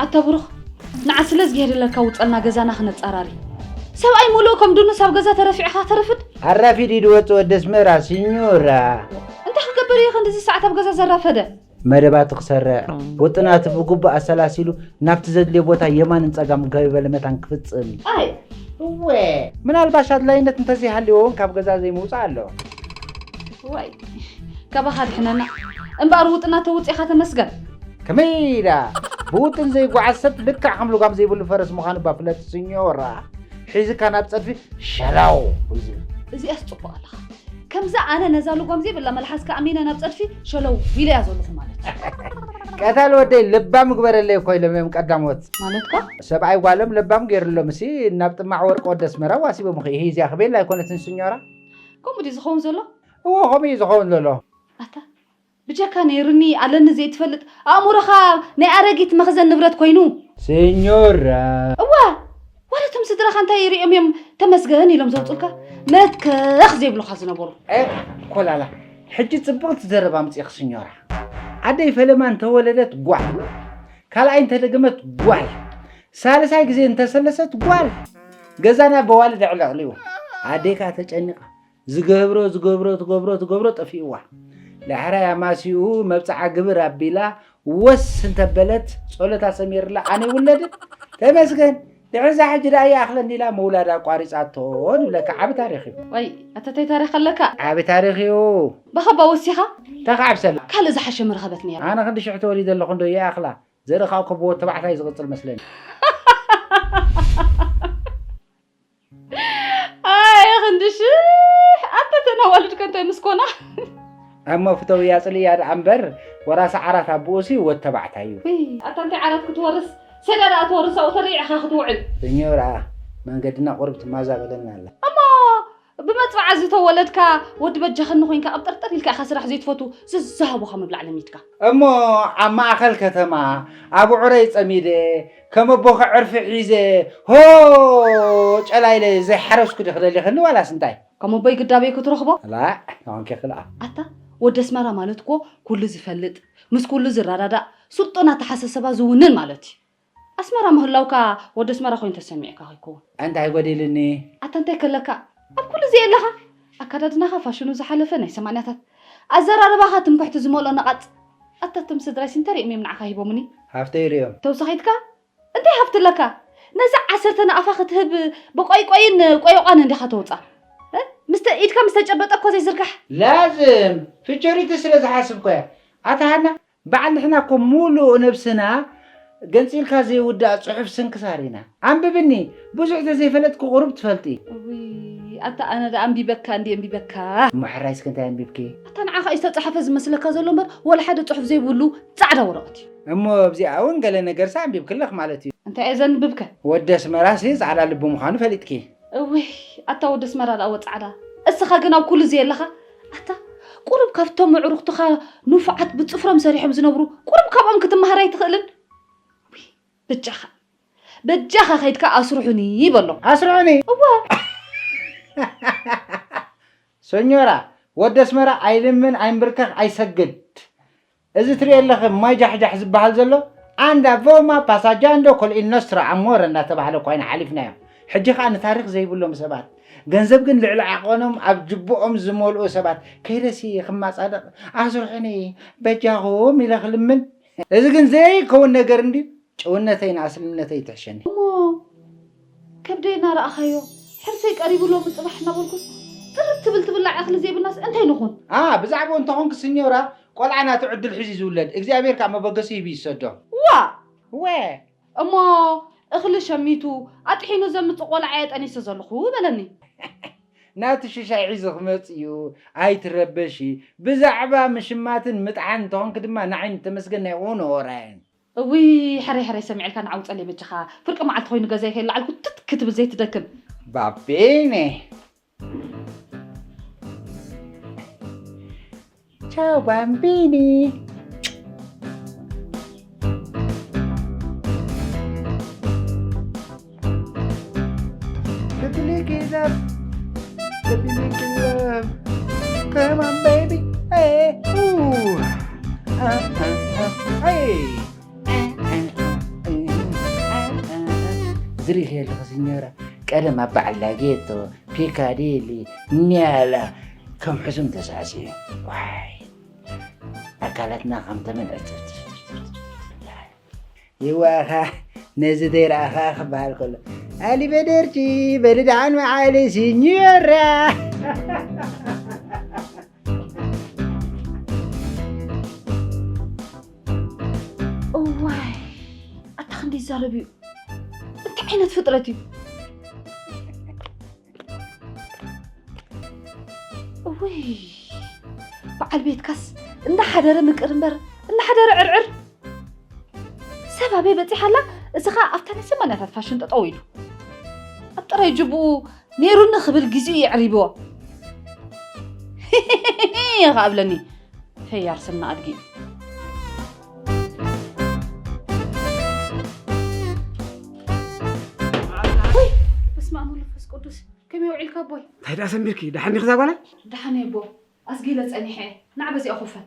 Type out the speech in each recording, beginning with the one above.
ኣታ ብሩኽ፣ ንዓ ስለ ዝገሄር ለካ ውጸልና ገዛና ክነጻራሪ። ሰብኣይ ሙሉእ ከም ድኑስ ኣብ ገዛ ተረፊዕኻ ተርፍድ። ኣራፊድ ኢድ ወጽእ ወደስ መራ ሲኞራ። እንታይ ክገብር እዩ ክንድዚ ሰዓት ኣብ ገዛ ዘራፈደ? መደባቱ ክሰርዕ፣ ውጥናቱ ብግቡእ ኣሰላሲሉ ናብቲ ዘድልዮ ቦታ የማንን ጸጋም ከይበለ መታን ክፍጽም። ኣይ፣ እወ። ምናልባሽ ኣድላይነት እንተዘይሃልዎ እውን ካብ ገዛ ዘይምውጻእ ኣሎ። ዋይ፣ ካባኻ ድሕነና። እምበኣር ውጥና ተውጺኻ ተመስገን። ከመይ ኢላ? ብውጥን ዘይጓዓዝ ሰብ ልክዕ ከም ልጓም ዘይብሉ ፈረስ ምዃኑ እባ ፍለጥ ሲኞራ። ሒዝካ ናብ ጸድፊ ሸላው እዩ ዝብል። እዚኣስ ጽቡቕ ኣለኻ። ከምዛ ኣነ ነዛ ልጓም ዘይብላ መልሓስካ ኣሚነ ናብ ጸድፊ ሸለው ኢለያ ዘለኹ ማለት እዩ። ቀታል ወደይ ለባም ግበረለይ እኮ ኢሎም እዮም ቀዳሞት። ማለትካ? ሰብኣይ ጓሎም ለባም ገይርሎም እሲ ናብ ጥማዕ ወርቂ ወደ ኣስመራ ዋሲቦም ኸ። ይሄ እዚኣ ክቤላ ኣይኮነትን ሲኞራ? ከምኡ ድዩ ዝኸውን ዘሎ? እዎ፣ ከምኡ እዩ ዝኸውን ዘሎ። ኣታ ብጀካ ነይሩኒ ኣለኒ ዘይትፈልጥ ኣእምሮኻ ናይ ኣረጊት መኽዘን ንብረት ኮይኑ። ሲኞራ። እዋ፣ ዋላ እቶም ስድራኻ እንታይ ሪኦም እዮም ተመስገን ኢሎም ዘውፅልካ? መከኽ ዘይብሉኻ ዝነበሩ። ኤ፣ ኮላላ፣ ሕጂ ጽብቕቲ ዘረባ ኣምጺእኺ ሲኞራ። ኣደይ ፈለማ እንተወለደት ጓል፣ ካልኣይ እንተደገመት ጓል፣ ሳልሳይ ግዜ እንተሰለሰት ጓል፣ ገዛና በዋልድ ኣዕለቕሊዎ። ኣደይ ከኣ ተጨኒቓ፣ ዝገብሮ፣ ዝገብሮ፣ ትገብሮ፣ ትገብሮ ጠፊእዋ። ዳሕራይ ኣማሲኡ መብጽዓ ግብር ኣቢላ፣ ወስ እንተበለት፣ ጸሎታ ሰሚርላ፣ ኣነ ይውለድን። ተመስገን። ድሕሪ እዛ ሕጂ ደኣ ይኣኽለኒ ኢላ ምውላድ ኣቋሪጻቶ ንብለካ። ዓቢ ታሪኽ እዩ። ወይ፣ ኣታ እንታይ ታሪኽ ኣለካ? ዓቢ ታሪኽ እዩ። ብኸባ ወሲኻ? ተኻዕብሰላ። ካልእ ዝሓሸ መርኸበት ነይራ። ኣነ ክንዲ ሽሕ ተወሊደ ኣለኹ እንዶ ይኣኽላ። ዘርኢ ከኣ ከብዎ ተባዕታይ ዝቕጽል መስለኒ። ኣይ፣ ክንዲ ሽሕ! ኣታ ተን ኣዋልድ ከ እንታይ ምስ ኮና? እሞ ፍተውያ ጽልእያ ደኣ እምበር፣ ወራሲ ዓራት ኣቦኡሲ ወድ ተባዕታይ እዩ። ውይ፣ ኣታ እንታይ ዓራት ክትወርስ? ሰዳ ደኣ ትወርስ ኣብኡ ተሪዕኻ ክትውዕል። ሰኞ ደኣ መንገድና ቁሩብ ትማዛበለና ኣላ። እሞ ብመጽብዓ ዝተወለድካ ወዲ በጃኸኒ ኮይንካ ኣብ ጠርጠር ኢልካ ኢኻ ስራሕ ዘይትፈቱ፣ ዝዝሃቡኻ ምብላዕ ለሚድካ። እሞ ኣብ ማእኸል ከተማ ኣብ ዕረይ ጸሚደ ከም ኣቦኺ ዕርፊ ሒዘ ሆ ጨላይለ ዘይሓረስኩ ድኺ ደሊኽኒ ዋላስ እንታይ? ከም ኣቦይ ግዳበይ ክትረኽቦ? ላእ፣ ተኾንኪ ክልኣ። ኣታ ወዲ ኣስመራ ማለት እኮ ኩሉ ዝፈልጥ፣ ምስ ኩሉ ዝረዳዳእ፣ ስልጡን ኣተሓሳስባ ዝውንን ማለት እዩ። ኣስመራ ምህላውካ ወዲ ኣስመራ ኮይኑ ተሰሚዕካ ከይከውን። እንታይ ጎዲልኒ? ኣታ እንታይ ከለካ? ኣብ ኩሉ እዚ የለኻ። ኣካዳድናኻ ፋሽኑ ዝሓለፈ ናይ ሰማንያታት። ኣዘራርባኻ ትምክሕቲ ዝመልኦ ነቓጽ። ኣታ እቶም ስድራይሲ እንታይ ሪኦም እዮም ንዓኻ ሂቦምኒ? ሃፍተይ ሪኦም። ተውሳኺትካ? እንታይ ሃፍቲ ኣለካ? ነዛ ዓሰርተ ንኣፋ ክትህብ ብቆይቆይን ቆይቋን እንዲኻ ተውጻ። እ? ምስ ተ-፣ ኢድካ ምስ ተጨበጠ እኮ ዘይዝርጋሕ። ላዝም ፍቸሪቲ ስለ ዝሓስብ እኮ እያ። ኣታ ሃና፣ ባዕልሕና እኮ ሙሉእ ነብስና ገንጺልካ ዘይውዳእ ጽሑፍ ስንክሳር ኢና። ኣንብብኒ፣ ብዙሕ ተዘይፈለጥኪ ቁሩብ ትፈልጢ። እውይ፣ ኣታ ኣነ ደኣ ኣንቢበካ እንዲ ኣንቢበካ። እሞ ሕራይ እስከ እንታይ ኣንቢብኪ? ኣታ ንዓኻ እዩ ዝተጻሕፈ ዝመስለካ ዘሎ እምበር፣ ወላ ሓደ ጽሑፍ ዘይብሉ ጻዕዳ ወረቐት እዩ። እሞ ኣብዚኣ እውን ገለ ነገርሲ ኣንቢብኪ ኣለኺ ማለት እዩ። እንታይ እየ ዘንብብከ? ወዲ ኣስመራሲ ጻዕዳ ልቢ ምዃኑ ፈሊጥኪ። እውይ፣ ኣታ ወዲ ኣስመራ ደኣ ወ ጻዕዳ። እስኻ ግን ኣብ ኩሉ እዚ ኣለኻ። ኣታ ቁሩብ ካብቶም ኣዕሩኽትኻ ንፉዓት ብጽፍሮም ሰሪሖም ዝነብሩ ቁሩብ ካብኦም ክትመሃር ኣይትኽእልን? ውይ፣ በጃኻ፣ በጃኻ ከይድካ ኣስርሑኒ በሎ። ኣስርሑኒ? እወ። ሰኞራ፣ ወዲ ኣስመራ ኣይልምን፣ ኣይንብርከኽ፣ ኣይሰግድ። እዚ ትሪኦ ኣለኺ ማይ ጃሕጃሕ ዝበሃል ዘሎ ኣንዳ ቮማ ፓሳጃንዶ ኮል ኢል ኖስትሮ ኣሞረ እንዳተባህለ እኳ ኢና ሓሊፍናዮ። ሕጂ ኸኣ ንታሪኽ ዘይብሎም ሰባት፣ ገንዘብ ግን ልዕሊ ዓቐኖም ኣብ ጅብኦም ዝመልኡ ሰባት ከይደሲ ክማጻደቕ ኣስርሑኒ በጃኹም ኢለ ክልምን። እዚ ግን ዘይከውን ነገር እንድዩ። ጭውነተይ ንኣስልነተይ ትሕሸኒ። እሞ ከብደይ እናረኣኻዮ ሕርሰይ ቀሪቡ ሎሚ ጽባሕ እናበልኩስ ጥርት ትብል ትብላዕ እኽሊ ዘይብልናስ እንታይ ንኹን? ኣ፣ ብዛዕባኡ እንተኾንኪ ስኞራ፣ ቆልዓ ናቱ ዕድል ሒዙ እዩ ዝውለድ፣ እግዚኣብሔር ከኣ መበገሲ ሂቡ ይሰዶ። ዋ! ወ! እሞ እኽሊ ሸሚቱ ኣጥሒኑ ዘምጽእ ቆልዓ እየ ጠኒሰ ዘለኹ በለኒ። ናቱ ሽሻይ ሒዙ ክመጽእ እዩ፣ ኣይትረበሺ። ብዛዕባ ምሽማትን ምጥዓን እንተኾንኪ ድማ ንዓይ ንተመስገን ናይ ኡኖ ወራየን። እውይ፣ ሕረይ ሕረይ ሰሚዐልካ ንዓውፀለይ በጃኻ። ፍርቂ መዓልቲ ኮይኑ ገዛይ ከይለዓልኩ ትት ክትብል ዘይትደክም። ባቤኔ። ቻው ባምቢኒ። The click is up. The click is up. Come on, baby. Hey. Ooh. Uh, uh, uh. Hey. ትሪኺ ኣለኺ ሲኞራ፣ ቀደም ኣብ በዓል ላጌቶ፣ ፒካዴሊ፣ ኒያላ ከም ሕሱም ተሳዕሲዑ። ዋይ፣ ኣካላትና ከም ተመን ዕጽፍቲ። ይዋኻ ነዚ ዘይረኣኻ ክበሃል ከሎ፣ ኣሊበደርቺ በሊ ደሓን መዓልቲ ሲኞራ። እዋይ፣ ኣታ ክንደይ ይዛረብ እዩ። እንታይ ዓይነት ፍጥረት እዩ? እውይ፣ በዓል ቤትካስ እንዳሓደረ ምቅር እምበር እንዳሓደረ ዕርዕር። ሰብ ኣበይ በጺሓ ኣላ? እዚ ኸኣ ኣብታ ናይ ሰማንያታት ፋሽን ጠጠው ኢሉ። ኣብ ጥራይ ጅብኡ ነይሩኒ ክብል ግዜኡ የዕሪብዎ። ይኸ ኣብለኒ ፈያር ስምና ኣድጊ። ወይ በስመ ኣብ ወመንፈስ ቅዱስ። ከመይ ውዒልካ ኣቦይ? እንታይ ደኣ ሰንቢርኪ? ደሓን ዲኺ እዛ ጓለይ? ደሓን እየ ኣቦ። ኣዝጊለ ጸኒሐ እየ። ንዓ በዚኣ ኮፈን።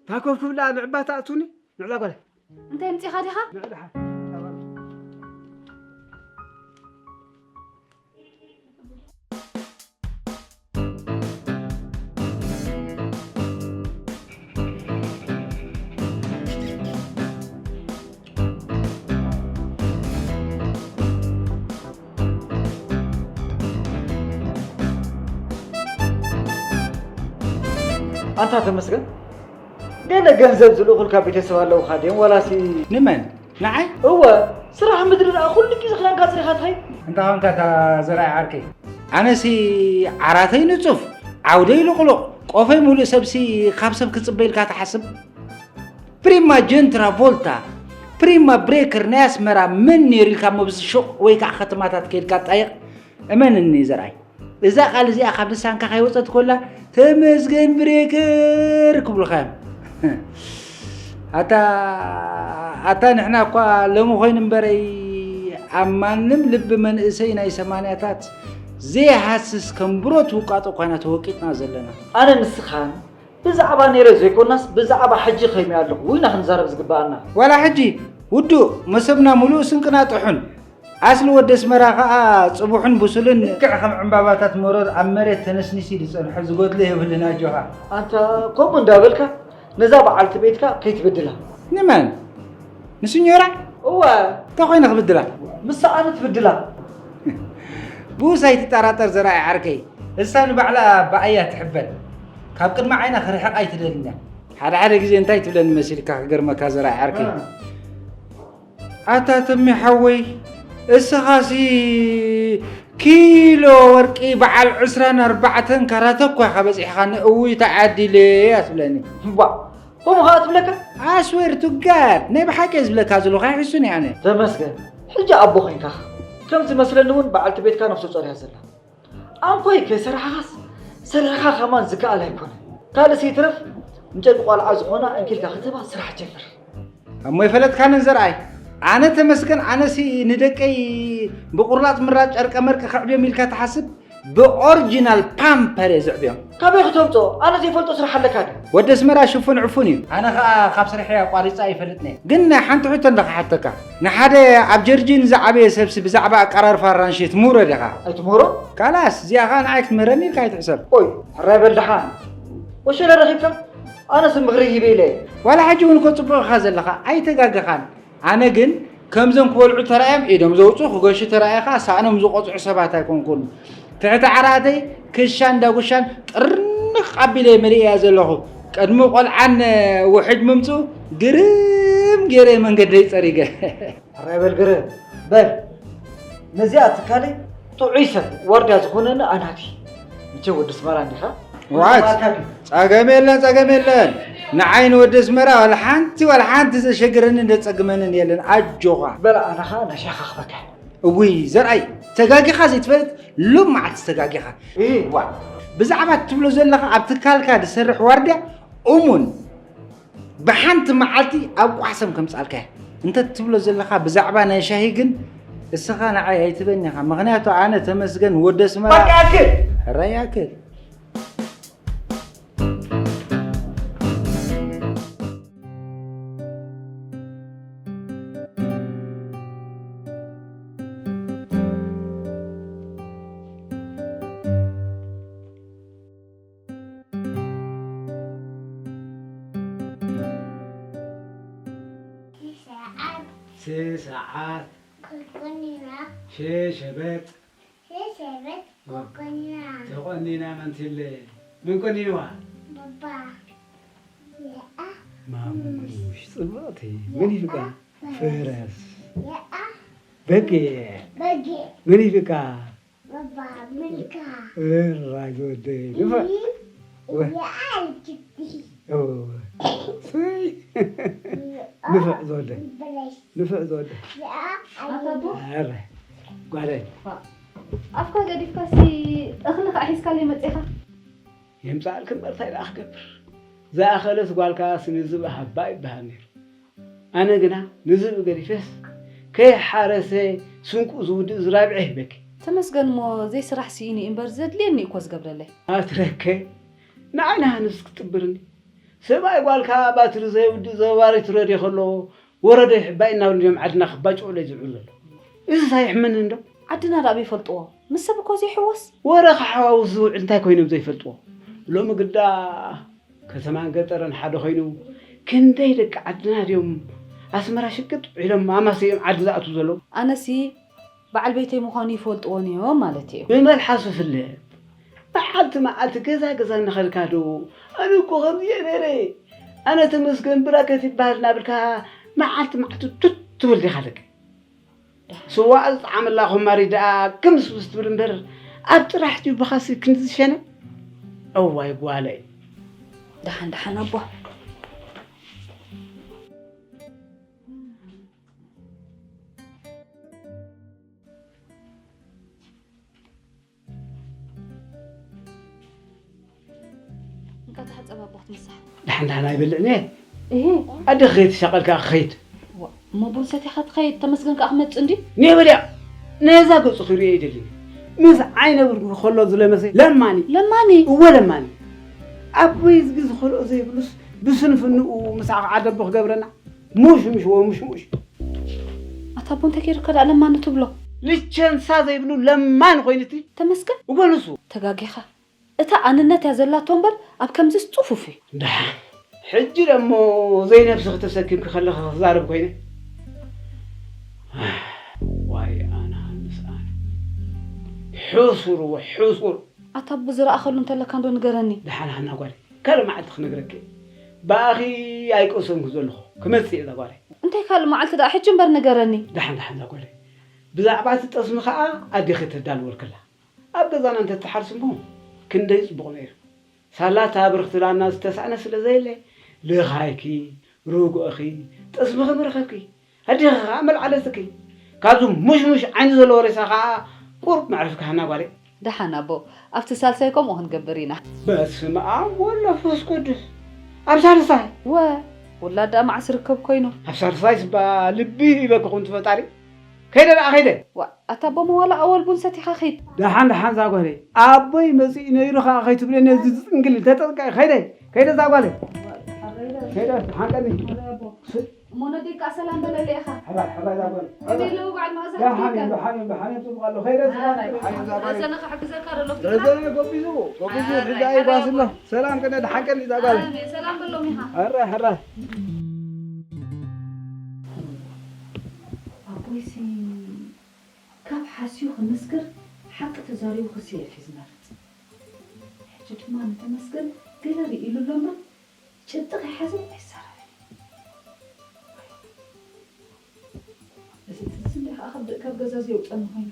እንታይ ኮፍ ክብላ ንዕባ ትኣትውኒ? ንዕዛ ጓለይ። እንታይ ኣምጺኻ ዲኻ? ንዕ ደሓን። ኣንታ ተመስገን፣ ገለ ገንዘብ ዝልእኹልካ ቤተሰብ ኣለውኻ ድዮም ዋላሲ? ንመን? ንዓይ? እወ፣ ስራሕ ምድሪ ደኣ ኩሉ ግዜ ክዳንካ ኣጽሪኻ ትኸይድ። እንታይ ኾንካ እታ ዘርኣይ ዓርከይ? ኣነሲ ዓራተይ ንጹፍ፣ ዓውደይ ልቕሉቕ፣ ቆፈይ ሙሉእ ሰብሲ ካብ ሰብ ክጽበ ኢልካ ትሓስብ? ፕሪማ ጀን ትራቮልታ፣ ፕሪማ ብሬከር ናይ ኣስመራ መን ነይሩ ኢልካ እሞ ብዚ ሹቕ ወይ ከዓ ከተማታት ከይድካ ጣየቕ። እመንኒ ዘርኣይ፣ እዛ ቃል እዚኣ ካብ ልሳንካ ከይወጸት ኮላ፣ "ተመስገን ብሬከር" ክብሉኻ እዮም። ኣታ፣ ኣታ ንሕና እኳ ሎሚ ኮይኑ እምበረይ፣ ኣብ ማንም ልቢ መንእሰይ ናይ ሰማንያታት ዘይሃስስ ከም ብሮት ውቃጦ ኮይና ተወቂጥና ዘለና። ኣነ ንስኻን ብዛዕባ ነይረ ዘይኮናስ፣ ብዛዕባ ሕጂ ከይመይ ኣለኹ፣ ውይና ክንዛረብ ዝግበኣና። ዋላ ሕጂ ውዱእ፣ መሰብና ሙሉእ ስንቅና ጥሑን። ኣስሊ ወዲ ኣስመራ ኸኣ ጽቡሕን ብሱልን፣ ልክዕ ከም ዕምባባታት መሮር ኣብ መሬት ተነስኒሱ እዩ ዝጸንሖ፣ ዝጎድሎ የብሉን፣ ኣጆኻ። ኣንታ ከምኡ እንዳበልካ ነዛ በዓልቲ ቤትካ ከይትብድላ። ንመን? ንስኞራ? እወ። እንታይ ኮይነ ክብድላ? ምስኣ ኣነ ትብድላ። ብኡስ ኣይትጠራጠር ዘርኣይ ዓርከይ፣ እሳ ንባዕላ ብኣያ ትሕበን። ካብ ቅድሚ ዓይና ክርሕቕ ኣይትደልን እያ። ሓደ ሓደ ግዜ እንታይ ትብለኒ መሲልካ ክገርመካ ዘርኣይ ዓርከይ? እ። ኣታ ተሜ ሓወይ፣ እስኻሲ ኪሎ ወርቂ በዓል ዕስራን ኣርባዕተን ካራት እኳ ኢኻ በጺሕኻኒ፣ እውይ ተዓዲለ እያ ትብለኒ። እባ፣ ከምኡ ኸኣ ትብለካ? I swear to God፣ ናይ ብሓቂ እየ ዝብለካ ዘለኹ፣ ኣይሕሱን እየ ኣነ። ተመስገን፣ ሕጂ ኣቦ ኾይንካ። ከም ዝመስለኒ እውን በዓልቲ ቤትካ ነፍሱ ጸርያ ዘላ። ኣንኮይ ከይሰራሕኻስ ሰሪሕኻ ከማን ዝከኣል ኣይኮነን። ካልእሲ ይትረፍ ንጨቂ ቆልዓ ዝኾና እንኪልካ ክትህባ ስራሕ ጀምር። እሞ ይፈለጥካንን ዘርኣይ፣ ኣነ ተመስገን፣ ኣነሲ ንደቀይ ብቑራጽ ምራጽ ጨርቀ መርቂ ከዕብዮም ኢልካ ትሓስብ? ብኦሪጂናል ፓምፐር እየ ዘዕብዮም። ካበይ ክተምጾ? ኣነ ዘይፈልጦ ስራሕ ኣለካ ድዩ? ወዲ ኣስመራ ሽፉን ዕፉን እዩ። ኣነ ኸኣ ካብ ስርሐይ ኣቋሪጸ ኣይፈልጥን እየ። ግን ሓንቲ ሕቶ እንዳ ክሓተካ። ንሓደ ኣብ ጀርጂን ዝዓበየ ሰብሲ ብዛዕባ ኣቀራርፋ ኣራንሺ ትምህሮ ዲኻ? ኣይትምህሮ? ካላስ፣ እዚኣ ኸኣ ንዓይ ክትምህረኒ ኢልካ ኣይትሕሰብ። ኦይ፣ ሕራይ በል ደሓን። ወሸለ ረኺብካ? ኣነስ ምኽሪ ሂበ ኢለ እየ። ዋላ ሕጂ እውን እኮ ጽቡቕ ኢኻ ዘለኻ፣ ኣይተጋገኻን። ኣነ ግን ከምዞም ክበልዑ ተራእዮም ኢዶም ዘውጽኡ፣ ክገሹ ተራእየ ኸኣ ሳእኖም ዝቖጽዑ ሰባት ኣይኮንኩን። ትሕቲ ዓራተይ ክሻን ዳጉሻን ጥርንፍ ኣቢለ መሊኤያ ዘለኹ። ቅድሚ ቆልዓን ውሕጅ ምምጽኡ ግርም ገይረ መንገደይ ጸሪገ። ሕራይ በል ግርም በል። ነዚኣ ትካለይ ጥዑይ ሰብ ዋርድያ ዝኾነኒ ኣናቲ። መቸም ወዲ ኣስመራ እንዲኻ? ዋት? ማታ ድዩ? ጸገም የለን፣ ጸገም የለን። ንዓይ ንወዲ ኣስመራ ዋላ ሓንቲ፣ ዋላ ሓንቲ ዘሸግረንን ዘጸግመንን የለን። ኣጆኻ። በል ኣነ ኸኣ ናይ ሻሂ ክኽበካ። እውይ፣ ዘርኣይ፣ ተጋጊኻ ዘይትፈልጥ፣ ሎም መዓልቲ ተጋጊኻ። እህ። ዋ፣ ብዛዕባ እትብሎ ዘለኻ ኣብ ትካልካ ዝሰርሕ ዋርድያ እሙን። ብሓንቲ መዓልቲ ኣብ ቋሕሰም ከምጻልካ እየ። እንተ ትብሎ ዘለኻ ብዛዕባ ናይ ሻሂ ግን እስኻ ንዓይ ኣይትበኒ ኢኻ። ምኽንያቱ ኣነ ተመስገን ወዲ ኣስመራ። በቃ ያክል! ሕራይ ያክል። ስ ሰዓት። ኮኮኒና። ሸ ሸበጥ። ሸ ሸበጥ። ኮኮኒና። ተቆኒና መንትለ። መን ቆኒንዋ? ባባ። የኣ። ማሙሽ ጽብቕቲ። መን ይፍቃ? ፈረስ። የኣ። በጊዕ። በጊዕ። መን ይፍቃ? ባባ ምልካ። እራይ ዝወደይ። ንፍዕ። እይ፣ ወ- እያ ኣልክቲ። ኦ። ስይ። እያ ንፍዕ ዝወደይ። ብለሽ። ንፍዕ ዝወደይ። እያ ኣታ ኣልክቲ። ኣቦ። ኣረ። ጓለይ። ኣፍካ ገዲፍካሲ እኽሊ ከዓ ሒዝካለይ መፂኻ? የምፃኣልክ እምበር እንታይ ደኣ ክገብር? ዝኣኸለት ጓልካ ስኒ ዝብእ ሃባ ይበሃል ነይሩ። ኣነ ግና ንዝብኢ ገዲፈስ፣ ከይሓረሰ ስንቁ ዝውድእ ዝራብዐ ይህበኪ። ተመስገን እሞ ዘይስራሕ ስኢኑ እዩ እምበር ዘድልየኒ እኮ ዝገብረለይ። ኣትረከ፣ ንዓይ ንሃንስ ክትጥብርኒ። ሰብኣይ ጓልካ ባትሪ ዘይውድእ ዘባሪ ትረድዮ ከሎ፣ ወረዶ ይሕባይ እናበሉ እዮም ዓድና ክባጭቑለይ ዝውዕሉ ዘለዉ። እዚስ ኣይሕመንን ዶ? ዓድና ደኣ ኣበይ ይፈልጥዎ? ምስ ሰብ እኮ ዘይሕወስ። ወረ ክሓዋውስ ዝውዕል እንታይ ኮይኖም ዘይፈልጥዎ? ሎሚ ግዳ ከተማን ገጠርን ሓደ ኮይኑ፣ ክንደይ ደቂ ዓድና ድዮም ኣስመራ ሽቅጥ ኢሎም ኣማሰዮም ዓዲ ዝኣትዉ ዘለዉ? ኣነሲ በዓል ቤተይ ምዃኑ ይፈልጥዎን እዮም ማለት እዩ። ብመልሓሱ ፍለጥ። መዓልቲ መዓልቲ ገዛ ገዛ እናኸድካ ዶ? ኣነ እኮ ከምዚ እየ ነይረ። ኣነ ተመስገን ብራከት ይበሃል እናበልካ መዓልቲ መዓልቲ ቱት ትብል ዲኻ ደቂ? ስዋእ ዝጠዓመላ ኮማሪ ደኣ ክምስምስ ትብል እምበር፣ ኣብ ጥራሕ ድዩ ብኻሲ ክንዲ ዝሸነ? እዋይ ጓለይ። ደሓን ደሓን ኣቦ። እንካ ተሓጸብ ኣቦ ክትምሳሕ። ደሓን ደሓን ኣይበልዕን እየ። እሄ። ኣደ ክኸይድ ትሻቐል ከኣ ክኸይድ። ዋ፣ እሞ ቡን ሰቲኻ ትኸይድ፣ ተመስገን ከኣ ክመጽእ እንድዩ። ኔበልያ፣ ነዛ ገጹ ክርእዮ ኣይደልን። ምስ ዓይነ ብርጉ ከሎ ዝለመሰ ለማኒ። ለማኒ? እወ ለማኒ። ኣቦይ ዝግዝ ዝኸልኦ ዘይብሉስ ብስንፍንኡ ምስ ዓቕዓደቦ ክገብረና። ሙሽሙሽ ወሙሽሙሽ። ኣታ ኣቦ እንታይ ገይሩካ ደኣ ለማኒ ትብሎ? ልቸንሳ ዘይብሉ ለማኒ ኮይኑ እቲ። ተመስገን? እወ ንሱ። ተጋጊኻ። እታ ኣንነት እያ ዘላቶ እምበር ኣብ ከምዚስ ጽፉፍ እዩ። ደሓን። ሕጂ ደሞ ዘይነብስኺ ተሰኪምኪ ከለኺ ክዛረብ ኮይነ። ዋይ ኣነ ሃንስ ኣነ። ሕሱር ወ ሕሱር። ኣታ ኣቦ ዝረኣኸሉ እንተለካ እንዶ ንገረኒ። ደሓን ሃና ጓለይ። ካልእ መዓልቲ ክነግረኪ እየ። ብኣኺ ኣይቀሰንኩ ዘለኹ። ክመጽእ እየ እዛ ጓለይ። እንታይ ካልእ መዓልቲ ደኣ? ሕጂ እምበር ንገረኒ። ደሓን፣ ደሓን እዛ ጓለይ። ብዛዕባ እቲ ጠስሚ ኸኣ ኣዴኺ ተዳልወልክላ። ኣብ ገዛና እንተትሓርሲ እሞ ክንደይ ጽቡቕ ነይሩ። ሳላ እታ ብርኽቲ ላምና ዝተሳእነ ስለ ዘየለ፣ ልኻይኪ፣ ርጉእኺ፣ ጠስምኺ ምረኸብኪ። ኣዴኺ ኸኣ መልዓለትኪ። ካብዚ ሙሽሙሽ ዓይኒ ዘለዎ ሬሳ ኸኣ ቁሩብ መዕረፍኪ ሃና ጓለይ። ደሓን ኣቦ፣ ኣብቲ ሳልሳይ ከምኡ ክንገብር ኢና። በስመ ኣብ ወወልድ ወመንፈስ ቅዱስ። ኣብ ሳልሳይ? ወ፣ ውላድ ደኣ መዓስ ርከብ ኮይኑ? ኣብ ሳልሳይስ እባ ልቢ ይበኪ ኩንቲ ፈጣሪ። ከይደ ደኣ ከይደ። ዋ፣ ኣታ ኣቦ፣ መዋላ ኣወል ቡን ሰቲኻ ኺድ። ደሓን፣ ደሓን እዛ ጓለይ። ኣቦይ መጺኡ ነይሩ ኸኣ ከይትብለኒ እዚ ዝጽንግል ተጠንቀቂ። ከይደ፣ ከይደ እዛ ጓለይ። ከይደ፣ ሓንቀኒ። እሞ ነዴካ ሰላም በለለይ ኢኻ። ሕራይ፣ ሕራይ እዛ ጓለይ። እቤ ኣለዉ በዓል መኣዛ ደሓን፣ ሓፍትካ። ደሓን፣ ደሓን፣ ጽቡቕ ኣሎ። ከይደ እዛ ጓለይ። ረዘነ ክሕግዘካ ደሎ ረዘነ ገቢዙ፣ ገቢዙ፣ ኣረ፣ ሕጂ ኣረ፣ ኣይባስ ኣሎ። ኣቦ። ሰላም ቅነ፣ ደሓን ቀኒ እዛ ጓለይ። ኣሜን፣ ሰላም በሎም ኢኻ። ሕራይ፣ ሕራይ። ኣቦይሲ ካብ ሓስዩ ክምስክር ሓቂ ተዛሪቡ ክስየፍ እዩ ዝመርጽ። ሕጂ ድማ ንተመስገን ገለ ርኢሉ ኣሎ እምበር ጭብጢ ከይሓዘ ኣይዛረብን እዩ። እዚ ትዝ እንደ ከዓ ካብ ደ-፣ ካብ ገዛ ዘየውፀኒ ኮይኑ።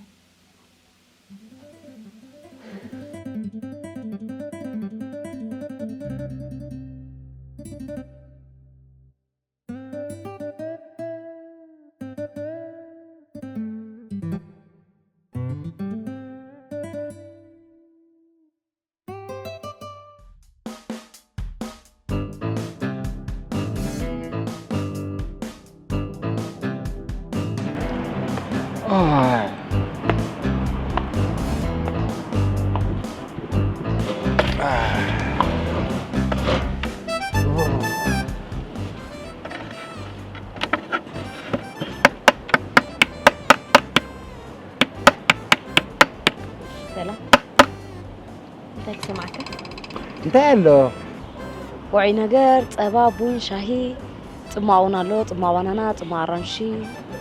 ሰላም። እንታይ ክሰማዕካ? እንታይ ኣሎ? ውዑይ ነገር፣ ጸባ፣ ቡን፣ ሻሂ፣ ጽማቕ እውን ኣሎ፣ ጽማቕ ባናና፣ ጽማቕ ኣራንሺ።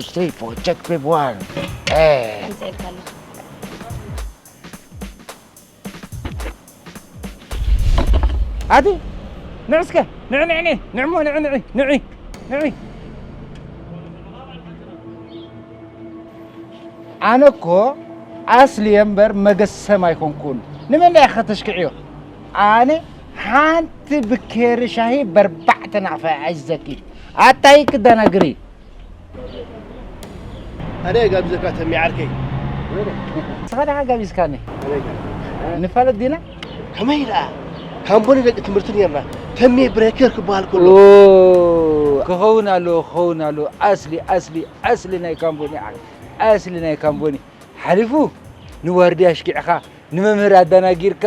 two, three, four, check, babe, one. Hey. ከምዚ ኢልካ ኣለኻ። ኣቲ፣ ንዕ እስከ፣ ንዕ፣ ንዕ፣ ንዕ፣ ንዕሞ፣ ንዕ፣ ንዕ፣ ንዕ፣ ንዕ። ኣነ እኮ ኣስሊ እየ እምበር መገሰም ኣይኮንኩን። ንመን ኢኻ ከተሽክዕዮ? ኣነ ሓንቲ ብኬሪ ሻሂ በርባዕተ ናቕፋ እየ ኣይዘኪ። ኣታይ ክደናግሪ? ኣነ ጋብዘካ ተሚ ዓርከይ። ንስኻ ደኣ ጋቢዝካኒ። ኣነ ጋብዘካ። ንፋለጥ ዲና? ከመይ ደኣ? ካምቦኒ ደቂ ትምህርቲ ነርና። ተሜ ብሬከር ክበሃል ከሎ። ኦ፣ ክኸውን ኣለዎ፣ ክኸውን ኣለዎ። ኣስሊ፣ ኣስሊ፣ ኣስሊ ናይ ካምቦኒ ዓል-፣ ኣስሊ ናይ ካምቦኒ። ሓሊፉ ንዋርድያ ኣሽኪዕኻ፣ ንመምህር ኣደናጊርካ፣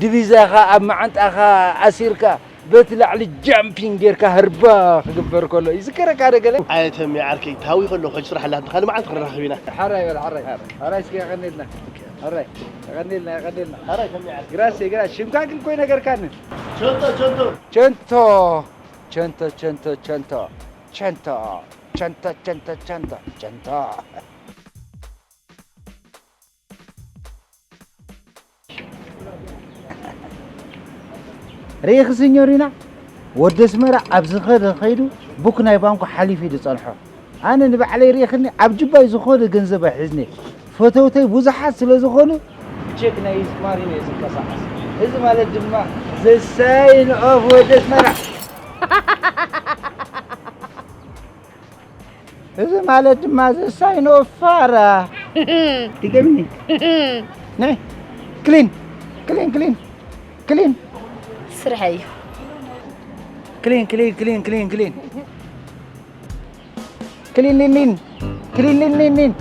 ዲቪዛኻ ኣብ መዓንጣኻ ኣሲርካ፣ በቲ ላዕሊ ጃምፒንግ ጌርካ ህርባ ክግበር ከሎ ይዝከረካ ዶ ገለ? ኣየ ተሜ ዓርከይ፣ ታዊ ከለኹ ሕጂ ስራሕ ኣላትካ፣ ንመዓልቲ ክንራኸብ ኢና። ሓራይ በል፣ ሓራይ። ሓራይ እስኪ የቐንየልና። ሓራይ፣ የቐንየልና፣ የቐንየልና። ሓራይ ተሜ ዓርከይ። ግራስ፣ ግራስ፣ ሽምካ ግን እኮ ይነገርካኒ። ቸንቶ፣ ቸንቶ። ቸንቶ፣ ቸንቶ፣ ቸንቶ፣ ቸንቶ። ቸንቶ፣ ቸንቶ፣ ቸንቶ፣ ቸንቶ፣ ቸንቶ። ርኢኺ ሲኞሪና፣ ወዲ ኣስመራ ኣብ ዝኸደ ኸይዱ ቡክ ናይ ባንኩ ሓሊፉ እዩ ዝጸንሖ። ኣነ ንባዕለይ ርኢኽኒ፣ ኣብ ጅባይ ዝኾነ ገንዘብ ኣይሕዝኒ። ፈተውተይ ብዙሓት ስለ ዝኾኑ፣ ቼክ ናይ ማሪኖ እየ ዝንቀሳቐስ። እዚ ማለት ድማ ዘሳይን ኦፍ ወዲ ኣስመራ። እዚ ማለት ድማ ዘሳይን ኦፍ ፋራ። ድገምኒ። ናይ ክሊን፣ ክሊን፣ ክሊን፣ ክሊን። ስርሐይ እዩ። ክሊን፣ ክሊን፣ ክሊን፣ ክሊን፣ ክሊን። ክሊን፣ ሊን፣ ሊን። ክሊን፣ ሊን፣ ሊን፣ ሊን።